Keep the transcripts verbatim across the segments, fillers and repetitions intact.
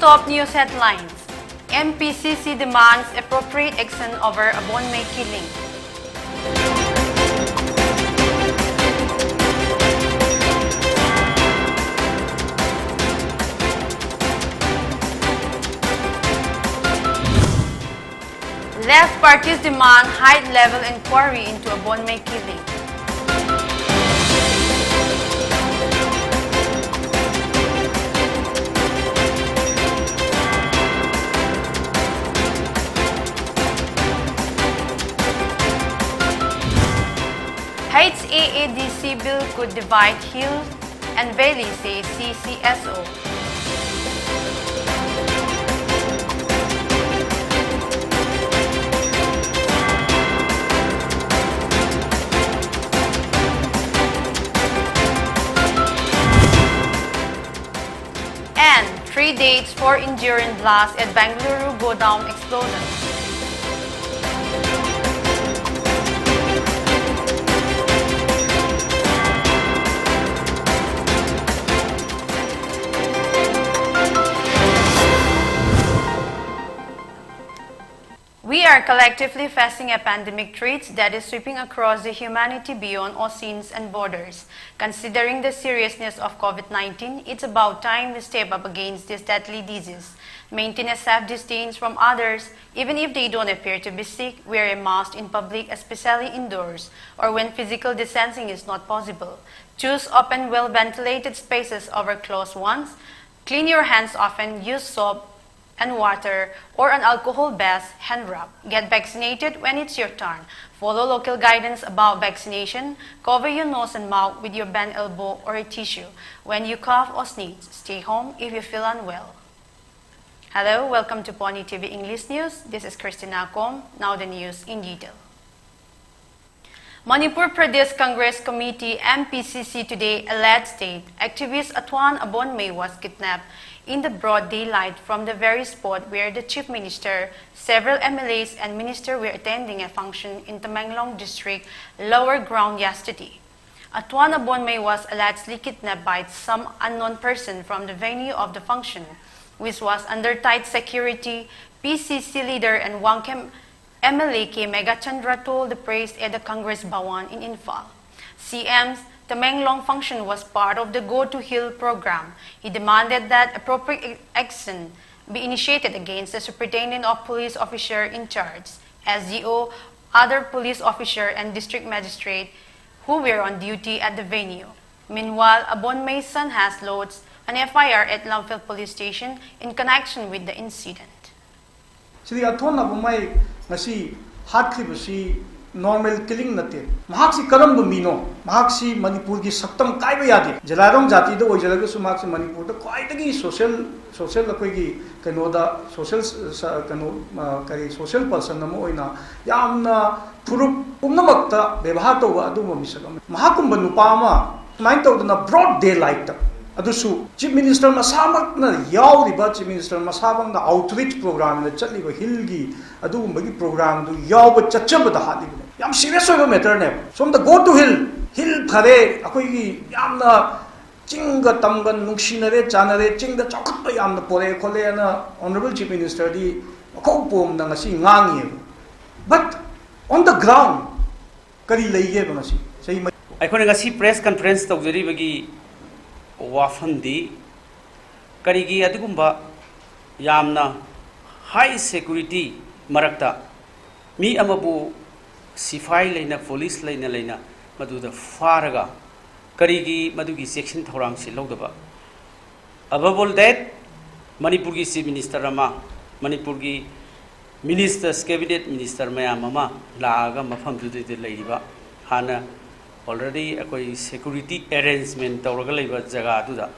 Top news headlines. M P C C demands appropriate action over Abonmey killing. Left parties demand high-level inquiry into Abonmey killing. H A A D C bill could divide Hill and Valley, says C C S O. And three deaths, four injured in blast at Bengaluru godown explosion. We are collectively facing a pandemic threat that is sweeping across the humanity beyond oceans and borders. Considering the seriousness of COVID nineteen, it's about time we step up against this deadly disease. Maintain a safe distance from others, even if they don't appear to be sick. Wear a mask in public, especially indoors, or when physical distancing is not possible. Choose open, well-ventilated spaces over closed ones. Clean your hands often. Use soap and water or an alcohol-based hand rub. Get vaccinated when it's your turn. Follow local guidance about vaccination. Cover your nose and mouth with your bent elbow or a tissue. When you cough or sneeze, stay home if you feel unwell. Hello, welcome to Pony T V English News. This is Christina Kom. Now the news in detail. Manipur Pradesh Congress Committee, M P C C, today alleged state activist Atuan Abonmey was kidnapped in the broad daylight from the very spot where the Chief Minister, several M L As and minister were attending a function in Tamenglong District, Lower Ground, yesterday. Atuan Abonmey was allegedly kidnapped by some unknown person from the venue of the function. which was under tight security, P C C leader and Wangkhem M L A K Meghachandra told the press at the Congress Bhawan in Imphal. C M Tamenglong function was part of the Go to Hill program. He demanded that appropriate action be initiated against the Superintendent of Police officer in charge, S D O, other police officer and district magistrate who were on duty at the venue. Meanwhile, Abon Mason has lodged an F I R at Lamphel Police Station in connection with the incident. Shri ꯑꯊꯣꯟ ꯑꯕꯨꯃꯥꯏ ꯉꯁꯤ ꯍꯥꯠꯈ꯭ꯔꯤꯕꯁꯤ normal killing ꯅꯠꯇꯦ꯫ ꯃꯍꯥꯛꯁꯤ ꯀꯔꯝꯕ ꯃꯤꯅꯣ? ꯃꯍꯥꯛꯁꯤ ꯃꯅꯤꯄꯨꯔꯒꯤ ꯁꯛꯇꯝ ꯀꯥꯏꯕ ꯌꯥꯗꯦ꯫ ꯖꯦꯂꯥꯏꯔꯣꯡ ꯖꯥꯇꯤꯗ ꯑꯣꯏꯖꯔꯒꯁꯨ ꯃꯍꯥꯛꯁꯤ ꯃꯅꯤꯄꯨꯔꯗ ꯈ꯭ꯋꯥꯏꯗꯒꯤ social, social ꯑꯩꯈꯣꯏꯒꯤ ꯀꯩꯅꯣꯗ social ꯁ-, ꯀꯩꯅꯣ, ꯑ, ꯀꯔꯤ, social person ꯑꯃ ꯑꯣꯏꯅ ꯌꯥꯝꯅ ꯐꯨꯔꯨꯞ ꯄꯨꯝꯅꯃꯛꯇ ꯕꯦꯕꯥꯔ ꯇꯧꯕ ꯑꯗꯨꯒꯨꯝꯕ ꯃꯤꯁꯛ ꯑꯃ꯫ ꯃꯍꯥꯛꯀꯨꯝꯕ ꯅꯨꯄꯥ ꯑꯃ ꯁꯨꯃꯥꯏꯅ ꯇꯧꯗꯅ broad daylightꯇ, ꯑꯗꯨꯁꯨ Chief Minister ꯃꯁꯥꯃꯛꯅ ꯌꯥꯎꯔꯤꯕ, Chief Minister ꯃꯁꯥꯃꯛꯅ outreach programꯗ ꯆꯠꯂꯤꯕ hillꯒꯤ ꯑꯗꯨꯒꯨꯝꯕꯒꯤ programꯗꯨ ꯌꯥꯎꯕ ꯆꯠꯆꯕꯗ ꯍꯥꯠꯂꯤꯕꯅꯦ꯫ ꯌꯥꯝ serious ꯑꯣꯏꯕ matterꯅꯦꯕ꯫ ꯁꯣꯝꯗ go to hill, hill ꯐꯔꯦ, ꯑꯩꯈꯣꯏꯒꯤ ꯌꯥꯝꯅ ꯆꯤꯡꯒ ꯇꯝꯒ ꯅꯨꯡꯁꯤꯅꯔꯦ, ꯆꯥꯟꯅꯔꯦ, ꯆꯤꯡꯗ ꯆꯥꯎꯈꯠꯄ ꯌꯥꯝꯅ ꯄꯣꯔꯛꯑꯦ ꯈꯣꯠꯂꯦꯅ Honourable Chief Ministerꯗꯤ ꯃꯈꯧ ꯄꯣꯝꯅ ꯉꯁꯤ ꯉꯥꯡꯉꯤꯑꯕ꯫ But on the ground ꯀꯔꯤ ꯂꯩꯒꯦꯕ ꯉꯁꯤ ꯆꯍꯤ ꯃꯔꯤ? ꯑꯩꯈꯣꯏꯅ ꯉꯁꯤ press conference ꯇꯧꯖꯔꯤꯕꯒꯤ ꯋꯥꯐꯝꯗꯤ, ꯀꯔꯤꯒꯤ ꯑꯗꯨꯒꯨꯝꯕ ꯌꯥꯝꯅ high security ꯃꯔꯛꯇ ꯃꯤ ꯑꯃꯕꯨ ꯁꯤꯐꯥꯏ ꯂꯩꯅ, police ꯂꯩꯅ ꯂꯩꯅ ꯃꯗꯨꯗ ꯐꯥꯔꯒ ꯀꯔꯤꯒꯤ ꯃꯗꯨꯒꯤ ꯆꯦꯛꯁꯤꯟ ꯊꯧꯔꯥꯡꯁꯤ ꯂꯧꯗꯕ? Above all that, ꯃꯅꯤꯄꯨꯔꯒꯤ Chief Minister ꯑꯃ, ꯃꯅꯤꯄꯨꯔꯒꯤ Ministers, Cabinet Minister ꯃꯌꯥꯝ ꯑꯃ ꯂꯥꯛꯑꯒ ꯃꯐꯝꯗꯨꯗ ꯂꯩꯔꯤꯕ, ꯍꯥꯟꯅ already ꯑꯩꯈꯣꯏ security arrangement ꯇꯧꯔꯒ ꯂꯩꯕ ꯖꯒꯥꯗꯨꯗ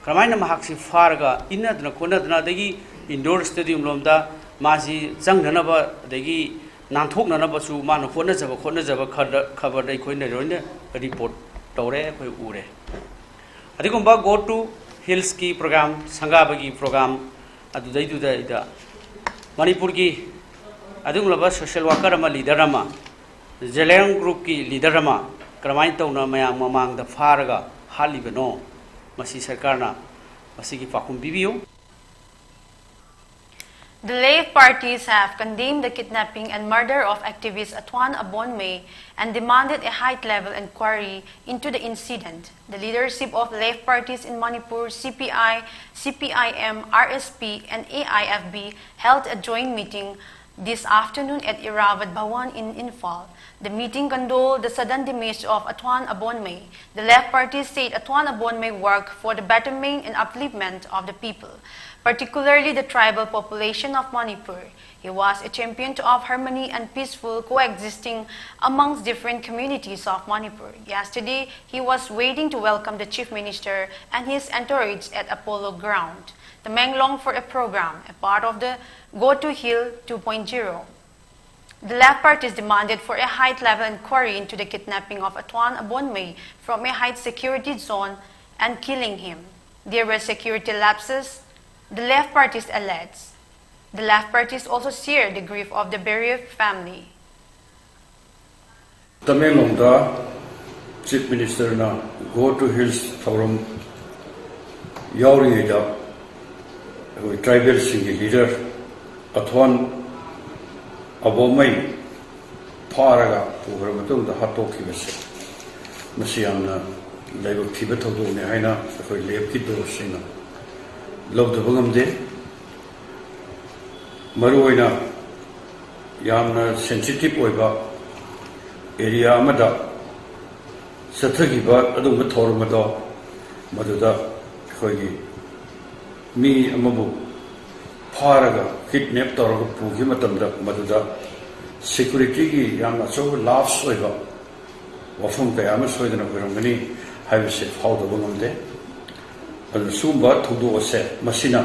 ꯀꯔꯝꯍꯥꯏꯅ ꯃꯍꯥꯛꯁꯤ ꯐꯥꯔꯒ ꯏꯟꯅꯗꯅ ꯈꯣꯠꯅꯗꯅ, ꯑꯗꯒꯤ indoor stadium ꯂꯣꯝꯗ ꯃꯥꯁꯤ ꯆꯪꯅꯅꯕ, ꯑꯗꯒꯤ ꯅꯥꯟꯊꯣꯛꯅꯅꯕꯁꯨ ꯃꯥꯅ ꯍꯣꯠꯅꯖꯕ, ꯈꯣꯠꯅꯖꯕ ꯈꯔꯗ, ꯈꯕꯔꯗ ꯑꯩꯈꯣꯏꯅ ꯂꯣꯏꯅ report ꯇꯧꯔꯦ, ꯑꯩꯈꯣꯏ ꯎꯔꯦ꯫ ꯑꯗꯨꯒꯨꯝꯕ Go to Hillsꯀꯤ program, ꯁꯪꯒꯥꯕꯒꯤ program ꯑꯗꯨꯗꯩꯗꯨꯗ ꯃꯅꯤꯄꯨꯔꯒꯤ ꯑꯗꯨꯒꯨꯝꯂꯕ social worker ꯑꯃ, leader ꯑꯃ, ꯖꯦꯂꯦꯡ groupꯀꯤ leader ꯑꯃ ꯀꯔꯝꯍꯥꯏꯅ ꯇꯧꯅ ꯃꯌꯥꯝ ꯃꯃꯥꯡꯗ ꯐꯥꯔꯒ ꯍꯥꯠꯂꯤꯕꯅꯣ? ꯃꯁꯤ ꯁꯔꯀꯥꯔꯅ ꯃꯁꯤꯒꯤ ꯄꯥꯎꯈꯨꯝ ꯄꯤꯕꯤꯌꯨ꯫ The left parties have condemned the kidnapping and murder of activist Atwan Abonmey and demanded a high-level inquiry into the incident. The leadership of left parties in Manipur, C P I, C P I M, R S P, and A I F B, held a joint meeting this afternoon at Irrawadh Bhawan in Imphal. The meeting condoled the sudden demise of Atwan Abonmey. The left parties said Atwan Abonmey worked for the betterment and upliftment of the people, particularly the tribal population of Manipur. He was a champion of harmony and peaceful coexisting amongst different communities of Manipur. Yesterday, he was waiting to welcome the Chief Minister and his entourage at Apollo Ground, Tamenglong, for a program, a part of the Go to Hill two point zero. The left parties demanded for a high-level inquiry into the kidnapping of Atwan Abonmey from a high security zone and killing him. There were security lapses, the left parties allege. The left parties also share the grief of the bereaved family. ꯇꯃꯦꯡꯂꯣꯡꯗ chief ꯃꯤꯅꯤꯁꯇꯔꯅ GO two hills ꯊꯧꯔꯝ ꯌꯥꯎꯔꯤꯉꯩꯗ ꯑꯩꯈꯣꯏ ꯇ꯭ꯔꯥꯏꯕꯦꯜꯁꯤꯡꯒꯤ leader ꯑꯊ꯭ꯋꯥꯟ ꯑꯕꯣꯃꯩ ꯐꯥꯔꯒ ꯄꯨꯈ꯭ꯔ ꯃꯇꯨꯡꯗ ꯍꯥꯠꯇꯣꯛꯈꯤꯕꯁꯦ, ꯃꯁꯤ ꯌꯥꯝꯅ ꯂꯥꯏꯕꯛ ꯊꯤꯕ ꯊꯧꯗꯣꯛꯅꯤ ꯍꯥꯏꯅ ꯑꯩꯈꯣꯏ ꯂꯦꯞꯀꯤ ꯗꯣꯁꯁꯤꯡꯅ ꯂꯧꯗꯕ ꯉꯝꯗꯦ꯫ ꯃꯔꯨꯑꯣꯏꯅ ꯌꯥꯝꯅ ꯁꯦꯟꯁꯤꯇꯤꯚ ꯑꯣꯏꯕ ꯑꯦꯔꯤꯌꯥ ꯑꯃꯗ ꯆꯠꯊꯈꯤꯕ ꯑꯗꯨꯒꯨꯝꯕ ꯊꯧꯔꯝ ꯑꯗꯣ, ꯃꯗꯨꯗ ꯑꯩꯈꯣꯏꯒꯤ ꯃꯤ ꯑꯃꯕꯨ ꯐꯥꯔꯒ ꯀꯤꯗꯅꯦꯞ ꯇꯧꯔꯒ ꯄꯨꯈꯤꯕ ꯃꯇꯝꯗ, ꯃꯗꯨꯗ ꯁꯦꯀ꯭ꯌꯨꯔꯤꯇꯤꯒꯤ ꯌꯥꯝꯅ ꯑꯆꯧꯕ ꯂꯥꯞꯁ ꯑꯣꯏꯕ ꯋꯥꯐꯝ ꯀꯌꯥ ꯑꯃ ꯁꯣꯏꯗꯅ ꯑꯣꯏꯔꯝꯒꯅꯤ ꯍꯥꯏꯕꯁꯤ ꯐꯥꯎꯗꯕ ꯉꯝꯗꯦ꯫ ꯑꯗꯨꯅ ꯁꯤꯒꯨꯝꯕ ꯊꯧꯗꯣꯛ ꯑꯁꯦ, ꯃꯁꯤꯅ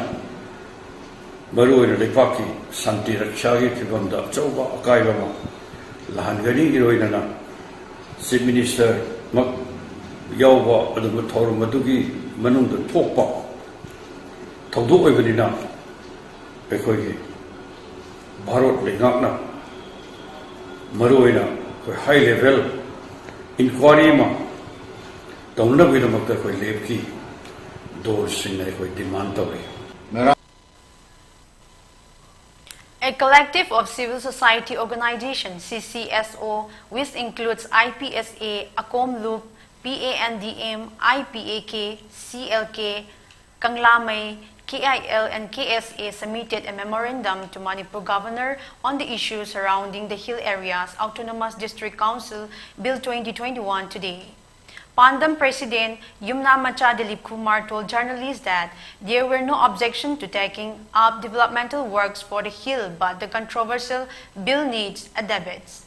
ꯃꯔꯨꯑꯣꯏꯅ ꯂꯩꯕꯥꯛꯀꯤ ꯁꯥꯟꯇꯤ ꯔꯛꯁꯥꯒꯤ ꯐꯤꯕꯝꯗ ꯑꯆꯧꯕ ꯑꯀꯥꯏꯕ ꯑꯃ ꯂꯥꯛꯍꯟꯒꯅꯤ꯫ ꯏꯔꯣꯏꯅꯅ ꯆꯤꯐ ꯃꯤꯅꯤꯁꯇꯔꯃꯛ ꯌꯥꯎꯕ ꯑꯗꯨꯒꯨꯝꯕ ꯊꯧꯔꯝ ꯑꯗꯨꯒꯤ ꯃꯅꯨꯡꯗ ꯊꯣꯛꯄ ꯊꯧꯗꯣꯛ ꯑꯣꯏꯕꯅꯤꯅ, ꯑꯩꯈꯣꯏꯒꯤ ꯚꯥꯔꯠ ꯂꯩꯉꯥꯛꯅ ꯃꯔꯨꯑꯣꯏꯅ ꯑꯩꯈꯣꯏ ꯍꯥꯏ ꯂꯦꯚꯦꯜ ꯏꯟꯀ꯭ꯋꯥꯔꯤ ꯑꯃ ꯇꯧꯅꯅꯕꯒꯤꯗꯃꯛꯇ ꯑꯩꯈꯣꯏ ꯂꯦꯞꯀꯤ ꯗꯣꯔꯁꯤꯡꯅ ꯑꯩꯈꯣꯏ ꯗꯤꯃꯥꯟ ꯇꯧꯔꯤ꯫ A collective of civil society organization, C C S O, which includes I P S A, Akom Lup, P A N D M, I P A K, C L K, Kanglamei, K I L and K S A submitted a memorandum to Manipur Governor on the issue surrounding the Hill Areas Autonomous District Council Bill twenty twenty-one today. Pandam President Yumna Macha Dilip Kumar told journalists that there were no objection to taking up developmental works for the hill, but the controversial bill needs a debate.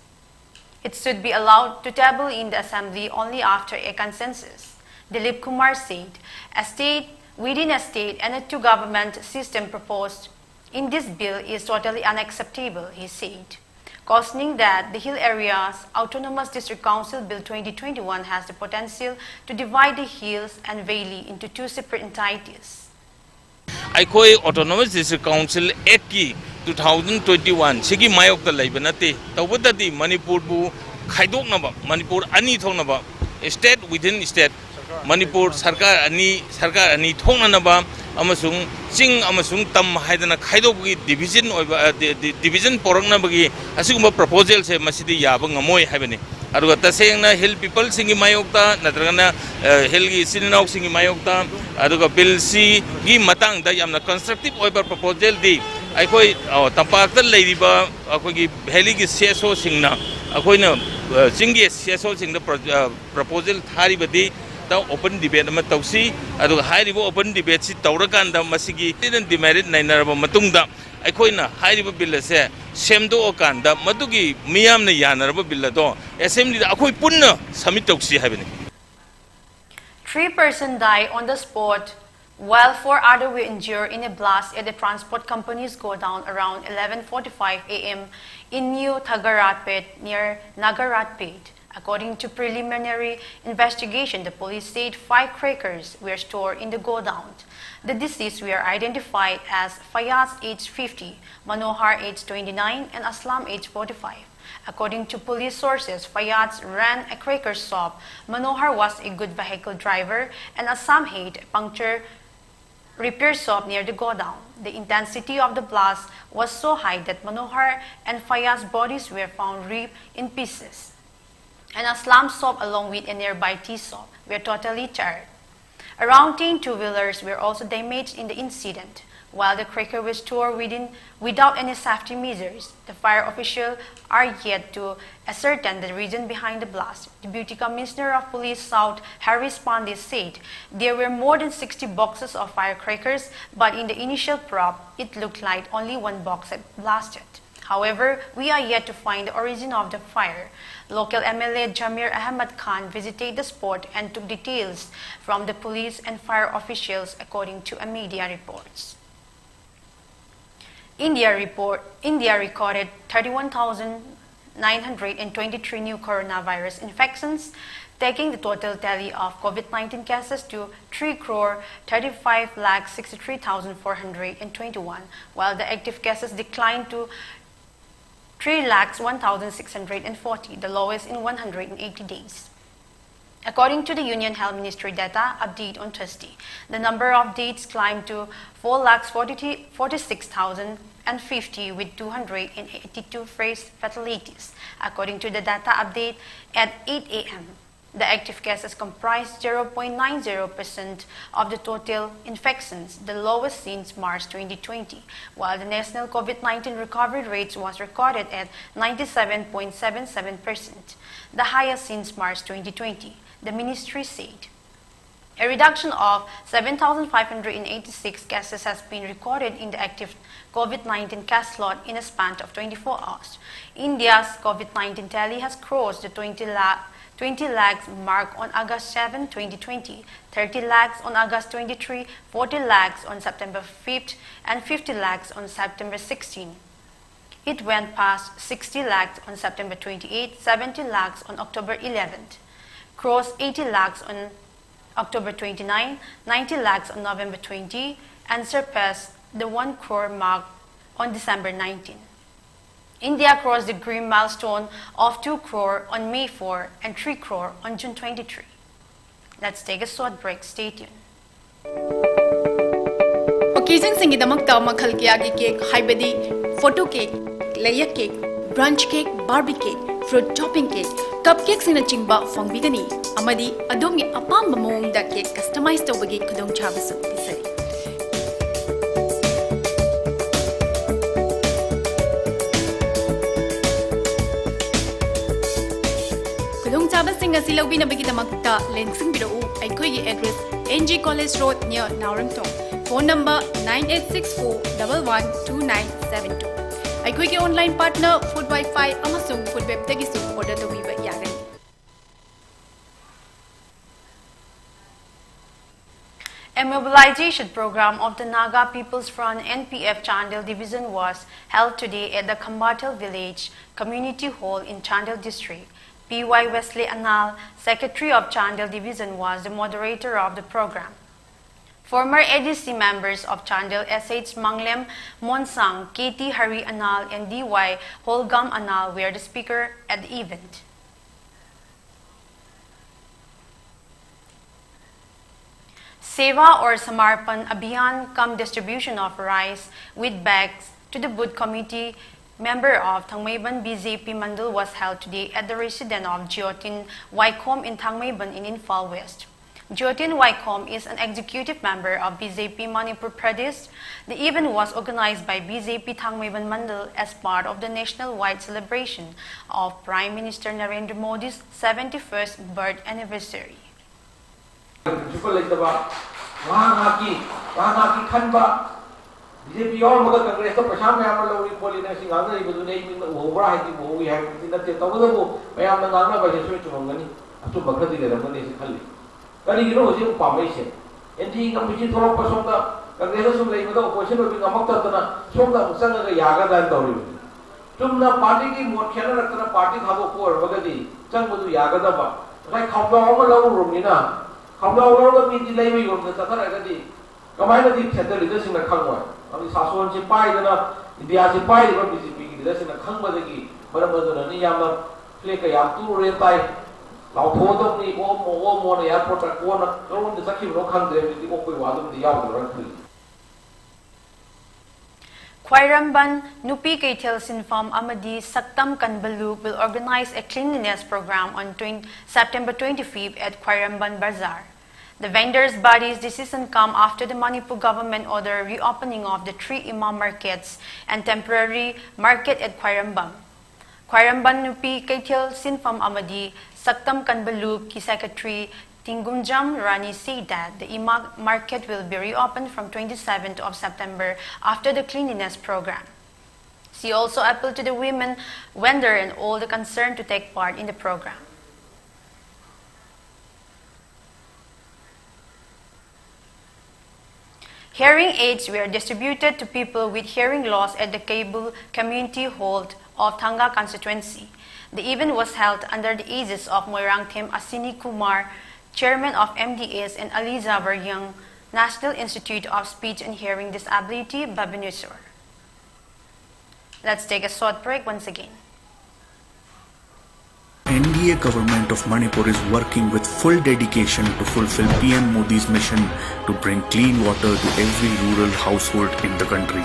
It should be allowed to table in the assembly only after a consensus. Dilip Kumar said, a state within a state and a two-government system proposed in this bill is totally unacceptable, he said, cautioning that the Hill Areas Autonomous District Council Bill twenty twenty-one has the potential to divide the Hills and Valley into two separate entities. ꯑꯩꯈꯣꯏ Autonomous District Council Act ꯀꯤ two thousand twenty-one ꯁꯤꯒꯤ ꯃꯥꯌꯣꯛꯇ ꯂꯩꯕ ꯅꯠꯇꯦ꯫ ꯇꯧꯕꯇꯗꯤ ꯃꯅꯤꯄꯨꯔꯕꯨ ꯈꯥꯏꯗꯣꯛꯅꯕ, ꯃꯅꯤꯄꯨꯔ ꯑꯅꯤ ꯊꯣꯛꯅꯕ, state within state, Manipur ꯁꯔꯀꯥꯔ ꯑꯅꯤ, ꯁꯔꯀꯥꯔ ꯑꯅꯤ ꯊꯣꯛꯅꯅꯕ ꯑꯃꯁꯨꯡ ꯆꯤꯡ ꯑꯃꯁꯨꯡ ꯇꯝ ꯍꯥꯏꯗꯅ ꯈꯥꯏꯗꯣꯛꯄꯒꯤ division ꯑꯣꯏꯕ, ꯑ, ꯗꯤ-, ꯗꯤ-, division ꯄꯣꯔꯛꯅꯕꯒꯤ ꯑꯁꯤꯒꯨꯝꯕ proposal ꯁꯦ ꯃꯁꯤꯗꯤ ꯌꯥꯕ ꯉꯝꯃꯣꯏ ꯍꯥꯏꯕꯅꯤ꯫ ꯑꯗꯨꯒ ꯇꯁꯦꯡꯅ hill people ꯁꯤꯡꯒꯤ ꯃꯥꯌꯣꯛꯇ ꯅꯠꯇ꯭ꯔꯒꯅ, ꯑ, hill ꯒꯤ ꯏꯆꯤꯟ ꯏꯅꯥꯎꯁꯤꯡꯒꯤ ꯃꯥꯌꯣꯛꯇ, ꯑꯗꯨꯒ bill ꯁꯤꯒꯤ ꯃꯇꯥꯡꯗ ꯌꯥꯝꯅ constructive ꯑꯣꯏꯕ proposal ꯗꯤ ꯑꯩꯈꯣꯏ, ꯑ, ꯇꯝꯄꯥꯛꯇ ꯂꯩꯔꯤꯕ ꯑꯩꯈꯣꯏꯒꯤ valley ꯒꯤ C S O ꯁꯤꯡꯅ ꯑꯩꯈꯣꯏꯅ, ꯑ, ꯆꯤꯡꯒꯤ C S O ꯁꯤꯡꯗ pro-, ꯑ, proposal ꯊꯥꯔꯤꯕꯗꯤ ꯇ open debate ꯑꯃ ꯇꯧꯁꯤ꯫ ꯑꯗꯨꯒ ꯍꯥꯏꯔꯤꯕ open debate ꯁꯤ ꯇꯧꯔꯀꯥꯟꯗ ꯃꯁꯤꯒꯤ demerit ꯅꯩꯅꯔꯕ ꯃꯇꯨꯡꯗ ꯑꯩꯈꯣꯏꯅ ꯍꯥꯏꯔꯤꯕ bill ꯑꯁꯦ ꯁꯦꯝꯗꯣꯛꯑꯀꯥꯟꯗ ꯃꯗꯨꯒꯤ ꯃꯤꯌꯥꯝꯅ ꯌꯥꯅꯔꯕ bill ꯑꯗꯣ assembly ꯗ ꯑꯩꯈꯣꯏ ꯄꯨꯟꯅ submit ꯇꯧꯁꯤ ꯍꯥꯏꯕꯅꯤ꯫ Three persons die on the spot, while four others were injured in a blast at the transport company's godown around eleven forty-five A M in New Thagaratpet near Nagaratpet. According to preliminary investigation, the police said firecrackers were stored in the godown. The deceased were identified as Fayaz, age fifty, Manohar, age twenty-nine, and Aslam, age forty-five. According to police sources, Fayaz ran a cracker shop, Manohar was a good vehicle driver, and Aslam had a puncture repair shop near the godown. The intensity of the blast was so high that Manohar and Fayaz's bodies were found ripped in pieces, and Aslam's shop, along with a nearby tea shop, were totally charred. Around ten two-wheelers were also damaged in the incident. While the cracker was stored within, without any safety measures, the fire officials are yet to ascertain the reason behind the blast. Deputy Commissioner of Police South, Harish Pandey, said there were more than sixty boxes of firecrackers, but in the initial probe, it looked like only one box had blasted. However, we are yet to find the origin of the fire. Local M L A Jamir Ahmed Khan visited the spot and took details from the police and fire officials, according to a media reports. India report, India recorded thirty-one thousand nine hundred and twenty-three new coronavirus infections, taking the total tally of COVID nineteen cases to three crore thirty-five lakh sixty-three thousand four hundred and twenty-one, while the active cases declined to three lakhs one thousand six hundred and forty, the lowest in one hundred and eighty days. According to the Union Health Ministry data update on Thursday, the number of deaths climbed to four lakhs forty-six thousand and fifty, with two hundred and eighty-two fresh fatalities, according to the data update at eight a m. The active cases comprise zero point nine zero percent of the total infections, the lowest since March twenty twenty, while the national COVID nineteen recovery rate was recorded at ninety-seven point seven seven percent, the highest since March twenty twenty, the ministry said. A reduction of seven thousand five hundred and eighty-six cases has been recorded in the active COVID nineteen case load in a span of twenty-four hours. India's COVID nineteen tally has crossed the twenty lakh, twenty lakhs mark on August seven, twenty twenty, thirty lakhs on August twenty-three, forty lakhs on September fifth, and fifty lakhs on September sixteenth. It went past sixty lakhs on September twenty-eighth, seventy lakhs on October eleventh, crossed eighty lakhs on October twenty-ninth, ninety lakhs on November twenty, and surpassed the one crore mark on December nineteenth. India crossed the grim milestone of two crore on May four and three crore on June twenty-three. Let's take a short break. Stay tuned. Occasionꯁꯤꯡꯒꯤꯗꯃꯛꯇ ꯃꯈꯜ ꯀꯌꯥꯒꯤ cake, ꯍꯥꯏꯕꯗꯤ photo cake, layer cake, brunch cake, barbie cake, fruit topping cake, cup cakeꯁꯤꯡꯅꯆꯤꯡꯕ ꯐꯪꯕꯤꯒꯅꯤ꯫ ꯑꯃꯗꯤ ꯑꯗꯣꯝꯒꯤ ꯑꯄꯥꯝꯕ ꯃꯑꯣꯡꯗ cake customize ꯇꯧꯕꯒꯤ ꯈꯨꯗꯣꯡꯆꯥꯕꯁꯨ ꯄꯤꯖꯔꯤ꯫ ꯈꯨꯗꯣꯡꯆꯥꯕꯁꯤꯡ ꯑꯁꯤ ꯂꯧꯕꯤꯅꯕꯒꯤꯗꯃꯛꯇ ꯂꯦꯡꯁꯤꯟꯕꯤꯔꯛꯎ꯫ ꯑꯩꯈꯣꯏꯒꯤ address, N G College Road, near ꯅꯥꯎꯔꯦꯝꯊꯣꯡ꯫ Phone number nine eight six four double one two nine seven two꯫ ꯑꯩꯈꯣꯏꯒꯤ online partner Food Wi-Fi ꯑꯃꯁꯨꯡ Food Webꯇꯒꯤꯁꯨ order ꯇꯧꯕꯤꯕ ꯌꯥꯒꯅꯤ꯫ A mobilization program of the Naga People's Front, N P F, Chandel Division was held today at the Khambathel Village Community Hall in Chandel District. P Y Wesley Anal, Secretary of Chandel Division, was the moderator of the program. Former A D C members of Chandel, S H Manglem Monsang, K T Hari Anal, and D Y Holgam Anal were the speaker at the event. Seva or Samarpan Abhiyan cum distribution of rice with bags to the booth committee member of Thangmeiban B J P Mandal was held today at the residence of Jyotin Waikhom in Thangmeiban in Imphal West. Jyotin Waikhom is an executive member of B J P Manipur Pradesh. The event was organized by B J P Thangmeiban Mandal as part of the nationwide celebration of Prime Minister Narendra Modi's seventy-first birth anniversary. Principle ꯂꯩꯇꯕ, ꯉꯥꯏꯍꯥꯛ ꯉꯥꯏꯍꯥꯛꯀꯤ, ꯉꯥꯏꯍꯥꯛ ꯉꯥꯏꯍꯥꯛꯀꯤ ꯈꯟꯕ, B J ꯄꯤ ꯌꯥꯎꯔꯝꯃꯒ ꯀꯪꯒ꯭ꯔꯦꯁꯇ ꯄꯩꯁꯥ ꯃꯌꯥꯝ ꯑꯃ ꯂꯧꯔꯤ ꯈꯣꯠꯂꯤꯅ ꯁꯤ ꯉꯥꯡꯅꯔꯤꯕꯗꯨꯅꯦ ꯑꯩ ꯃꯤꯠꯅ ꯎꯍꯧꯕ꯭ꯔꯥ ꯍꯥꯏꯗꯤ ꯎꯍꯧꯏ ꯍꯥꯏꯕꯗꯤ ꯅꯠꯇꯦ꯫ ꯇꯧꯕꯇꯕꯨ ꯃꯌꯥꯝꯅ ꯉꯥꯡꯅꯕ ꯍꯥꯏꯁꯦ ꯁꯣꯏ ꯆꯨꯝꯃꯝꯒꯅꯤ, ꯑꯆꯨꯝꯕ ꯈꯔꯗꯤ ꯂꯩꯔꯝꯒꯅꯤ ꯁꯤ ꯈꯜꯂꯤ꯫ ꯀꯔꯤꯒꯤꯅꯣ ꯍꯧꯖꯤꯛ ꯑꯃꯨꯛ ꯄꯥꯝꯃꯛꯏꯁꯦ? ꯑꯦꯟ ꯗꯤ ꯑꯦ ꯏꯟꯀꯝ ꯄꯤꯁꯤ ꯊꯣꯛꯂꯛꯄ ꯁꯣꯝꯗ ꯀꯪꯒ꯭ꯔꯦꯁꯇ ꯁꯨꯝ ꯂꯩꯕꯗ ꯑꯣꯄꯣꯖꯤꯁꯟ ꯑꯣꯏꯕꯤ ꯉꯝꯃꯛꯇꯗꯅ ꯁꯣꯝꯗ ꯑꯃꯨꯛ ꯆꯪꯉꯒ ꯌꯥꯒꯗ꯭ꯔꯥꯅ ꯇꯧꯔꯤꯕꯅꯤ꯫ ꯆꯨꯝꯅ ꯄꯥꯔꯇꯤꯒꯤ ꯃꯣꯠ ꯈꯦꯠꯅꯔꯛꯇꯅ ꯄꯥꯔꯇꯤ ꯊꯥꯗꯣꯛꯄ ꯑꯣꯏꯔꯝꯃꯒꯗꯤ ꯆꯪꯕꯗꯨ ꯌꯥꯒꯗꯕ꯫ ꯉꯁꯥꯏ ꯈꯥꯎꯖꯥꯎ ꯑꯃ ꯂꯧꯔꯨꯔꯕꯅꯤꯅ, ꯈꯥꯎꯖꯥꯎ ꯂꯧꯔꯒ ꯃꯤꯗꯤ ꯂꯩꯕ ꯌꯣꯟꯕꯗ ꯆꯠꯊꯔꯒꯗꯤ ꯀꯃꯥꯏꯅꯗꯤ ꯁꯦꯟꯇ꯭ꯔꯦꯜ ꯂꯤꯗꯔꯁꯤꯡꯅ ꯈꯪꯉꯣꯏ? ꯃꯔꯝꯗꯤ ꯁꯥꯁꯣꯟꯁꯤ ꯄꯥꯏꯗꯅ ꯏꯟꯗꯤꯌꯥꯁꯤ ꯄꯥꯏꯔꯤꯕ ꯕꯤ ꯖꯦ ꯄꯤꯒꯤ ꯂꯤꯗꯔꯁꯤꯡꯅ ꯈꯪꯕꯗꯒꯤ ꯃꯔꯝ ꯑꯗꯨꯅꯅꯤ꯫ ꯌꯥꯝꯅ ꯐ꯭ꯂꯦꯛꯀ ꯌꯥꯝ ꯇꯨꯔꯦ ꯇꯥꯏ, ꯂꯥꯎꯊꯣꯛꯑꯗꯕꯅꯤ, ꯑꯣꯝꯃꯣ ꯑꯣꯝꯃꯣꯅ ꯑꯦꯌꯥꯔꯄꯣꯔꯠꯇ꯫ ꯀꯣꯟꯅ ꯀꯔꯣꯝꯗ ꯆꯠꯈꯤꯕꯅꯣ ꯈꯪꯗ꯭ꯔꯦ꯫ ꯍꯧꯖꯤꯛꯇꯤ ꯑꯣꯛꯄꯩ ꯋꯥꯗꯨꯝꯗꯤ ꯌꯥꯎꯗ꯭ꯔꯕ꯭ꯔꯥ ꯈꯜꯂꯤ꯫ Khwairamband Nupi Keithel Sinfam amadi Saktam Kanbalu will organize a cleanliness program on twenty, September twenty-fifth at Khwairamband Bazaar. The vendors' body's decision come after the Manipur government order reopening of the three Imam markets and temporary market at Khwairamband. Khwairamband Nupi Keithel Sinfam amadi Saktam Kanbalu ki secretary Tingumjam Rani said that the Imam market will be reopened from twenty-seventh of September after the cleanliness program. She also appealed to the women vendor and all the concerned to take part in the program. Hearing aids were distributed to people with hearing loss at the Keibul Community Hall of Thanga constituency. The event was held under the aegis of Moirangthem Ashini Kumar, chairman of M D S, and Aliza Varyang, National Institute of Speech and Hearing Disability, Bhubaneswar. Let's take a short break once again. N D A government of Manipur is working with full dedication to fulfill P M Modi's mission to bring clean water to every rural household in the country.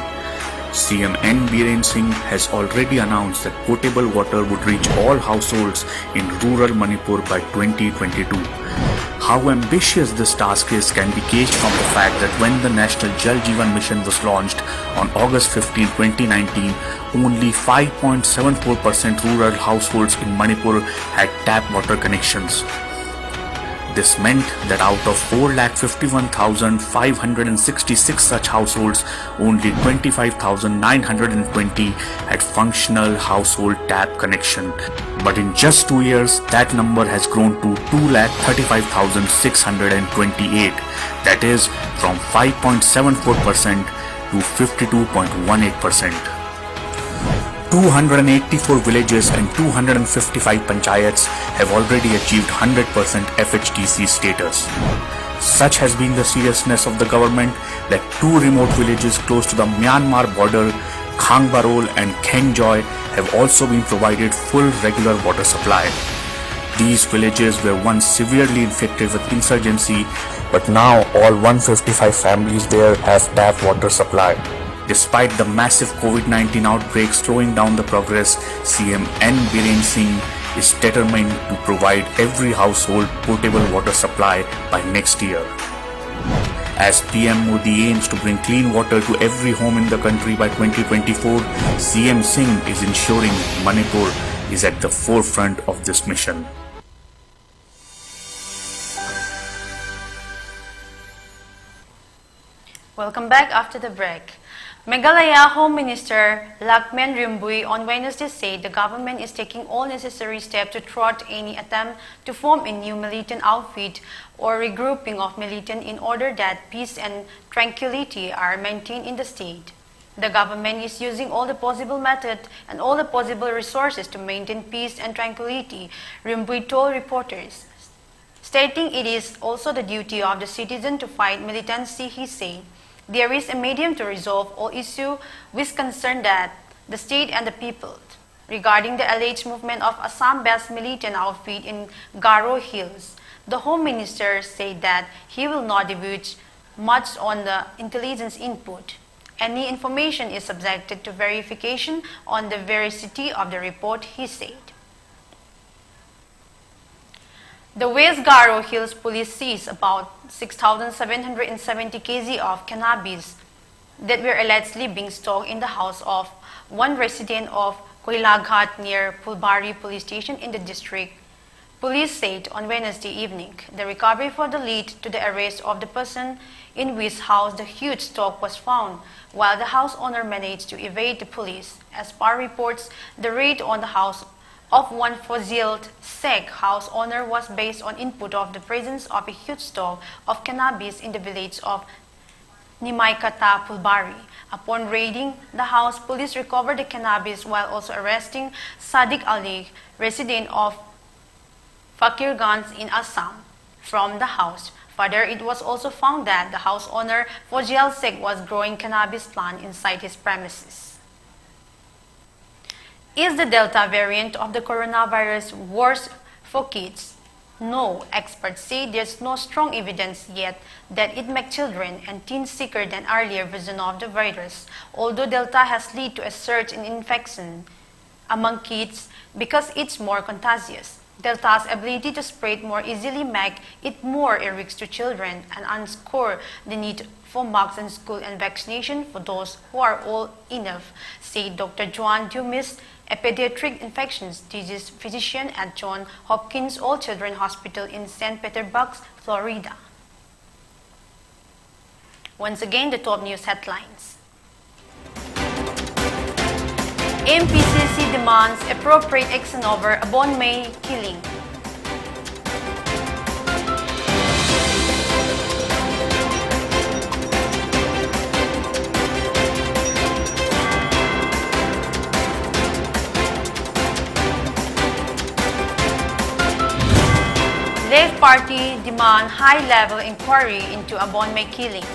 C M N Biren Singh has already announced that potable water would reach all households in rural Manipur by twenty twenty-two. How ambitious this task is can be gauged from the fact that when the National Jal Jeevan Mission was launched on August fifteenth, twenty nineteen, only five point seven four percent rural households in Manipur had tap water connections. This meant that out of four lakh fifty-one thousand five hundred and sixty-six such households, only twenty-five thousand nine hundred and twenty had functional household tap connection. But in just two years, that number has grown to two lakh thirty-five thousand six hundred and twenty-eight. That is, from five point seven four percent to fifty-two point one eight percent. Two hundred eighty-four villages and two hundred fifty-five panchayats have already achieved hundred percent F H D C status. Such has been the seriousness of the government that two remote villages close to the Myanmar border, Khangbarol and Khengjoi, have also been provided full regular water supply. These villages were once severely infected with insurgency, but now all one fifty-five families there have tap water supply. Despite the massive COVID nineteen outbreak slowing down the progress, C M N Biren Singh is determined to provide every household potable water supply by next year. As P M Modi aims to bring clean water to every home in the country by twenty twenty-four, C M Singh is ensuring Manipur is at the forefront of this mission. Welcome back after the break. Meghalaya Home Minister Lakmen Rymbui on Wednesday said the government is taking all necessary steps to thwart any attempt to form a new militant outfit or regrouping of militant in order that peace and tranquility are maintained in the state. The government is using all the possible methods and all the possible resources to maintain peace and tranquility, Rymbui told reporters. Stating it is also the duty of the citizen to fight militancy, he said, "There is a medium to resolve all issues which concern that the state and the people." Regarding the alleged movement of Assam-based militant outfit in Garo Hills, the Home Minister said that he will not divulge much on the intelligence input. "Any information is subjected to verification on the veracity of the report," he said. The West Garo Hills Police seized about six thousand seven hundred seventy kilograms of cannabis that were allegedly being stocked in the house of one resident of Koilaghat near Phulbari Police Station in the district. Police said on Wednesday evening the recovery for the lead to the arrest of the person in whose house the huge stock was found, while the house owner managed to evade the police. As per reports, the raid on the house of one Fozil Sek, house owner, was based on input of the presence of a huge stock of cannabis in the village of Nimaikata Phulbari. Upon raiding the house, police recovered the cannabis while also arresting Sadiq Ali, resident of Fakirganj in Assam, from the house. Further, it was also found that the house owner Fozil Sek was growing cannabis plant inside his premises. Is the Delta variant of the coronavirus worse for kids? No, experts say there's no strong evidence yet that it makes children and teens sicker than earlier version of the virus, although Delta has led to a surge in infection among kids because it's more contagious. Delta's ability to spread more easily make it more a risk to children and underscore the need for masks in school and vaccination for those who are old enough, said Doctor Joan Dumas, a pediatric infectious disease physician at Johns Hopkins All Children's Hospital in Saint Petersburg, Florida. Once again, the top news headlines. M P C C demands appropriate action over Abon May killing. Left Party demand high-level inquiry into Abon May killing.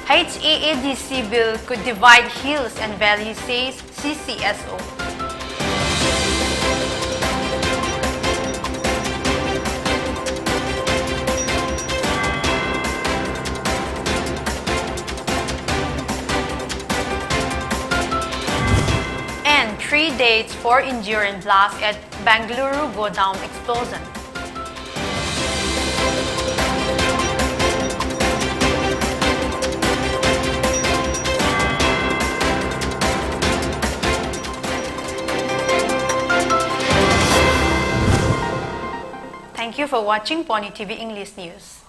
H A A D C bill could divide hills and valleys, says C C S O. And three deaths for injured in blast at Bengaluru godown explosion. Thank you for watching Pony T V English News.